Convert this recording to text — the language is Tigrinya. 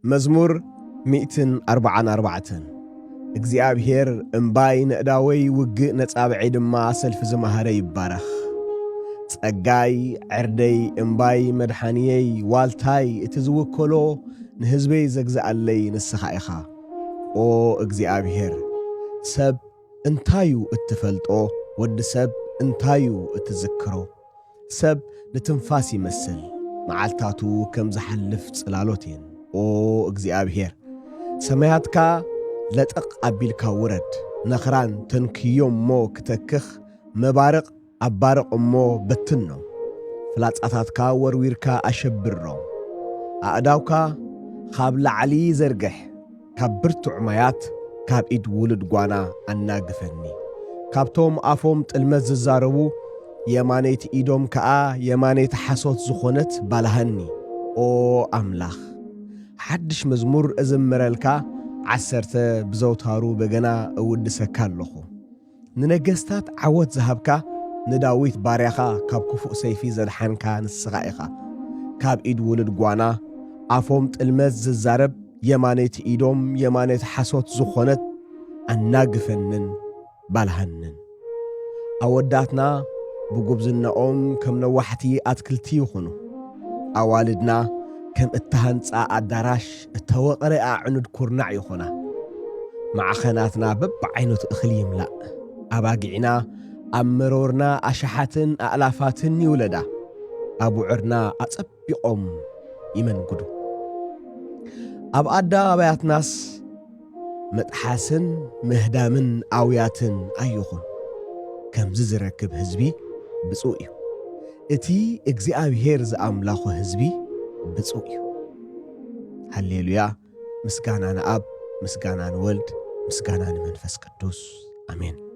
መዝሙር ሚእትን ኣርባዓን ኣርባዕተን። እግዚኣብሔር እምባይ ነእዳወይ፣ ውግእ ነጻብዐይ ድማ ሰልፊ ዝመሃረ ይባረኽ። ጸጋይ፣ ዕርደይ፣ እምባይ፣ መድሓንየይ፣ ዋልታይ፣ እቲ ዝውከሎ ንህዝበይ ዘግዝኣለይ ንስኻ ኢኻ። ኦ እግዚኣብሔር፣ ሰብ እንታዩ እትፈልጦ? ወዲ ሰብ እንታዩ እትዝክሮ? ሰብ ንትንፋስ ይመስል፣ መዓልታቱ ከም ዝሓልፍ ጽላሎት እየን። ኦ እግዚኣብሔር፣ ሰማያትካ ለጠቕ ኣቢልካ ውረድ፣ ነኽራን ተንክዮ እሞ ክተክኽ፣ መባርቕ ኣባርቕ እሞ በትኖም። ፍላጻታትካ ወርዊርካ ኣሸብሮም። ኣእዳውካ ካብ ላዕሊ ዘርግሕ፣ ካብ ብርቱዕ ማያት፣ ካብ ኢድ ውሉድ ጓና ኣናግፈኒ። ካብቶም ኣፎም ጥልመት ዝዛረቡ፣ የማነይቲ ኢዶም ከኣ የማነይቲ ሓሶት ዝኾነት ባልሃኒ። ኦ ኣምላኽ፣ ሓድሽ መዝሙር እዝምረልካ፣ ዓሰርተ ብዘውታሩ በገና እውድሰካ ኣለኹ። ንነገስታት ዓወት ዝሃብካ፣ ንዳዊት ባርያኻ ካብ ክፉእ ሰይፊ ዘድሓንካ ንስኻ ኢኻ። ካብ ኢድ ውሉድ ጓና፣ ኣፎም ጥልመት ዝዛረብ፣ የማነይቲ ኢዶም የማነይቲ ሓሶት ዝኾነት፣ ኣናግፈንን ባልሃንን። ኣወዳትና ብጉብዝናኦም ከም ነዋሕቲ ኣትክልቲ ይኹኑ። ኣዋልድና ከም እተሃንጻ ኣዳራሽ፣ እተወቐረ ኣዕኑድ ኩርናዕ ይኾና። ማዕኸናትና በብዓይነቱ እኽሊ ይምላእ። ኣባጊዕና ኣብ መሮርና ኣሽሓትን ኣእላፋትን ይውለዳ። ኣቡዕርና ኣጸቢቖም ይመንጉዱ። ኣብ ኣደባባያትናስ መጥሓስን ምህዳምን ኣውያትን ኣይኹን። ከምዚ ዝረክብ ህዝቢ ብፁዕ እዩ። እቲ እግዚኣብሔር ዝኣምላኾ ህዝቢ ብፁዕ እዩ። ሃሌሉያ! ምስጋና ንኣብ፣ ምስጋና ንወልድ፣ ምስጋና ንመንፈስ ቅዱስ። ኣሜን።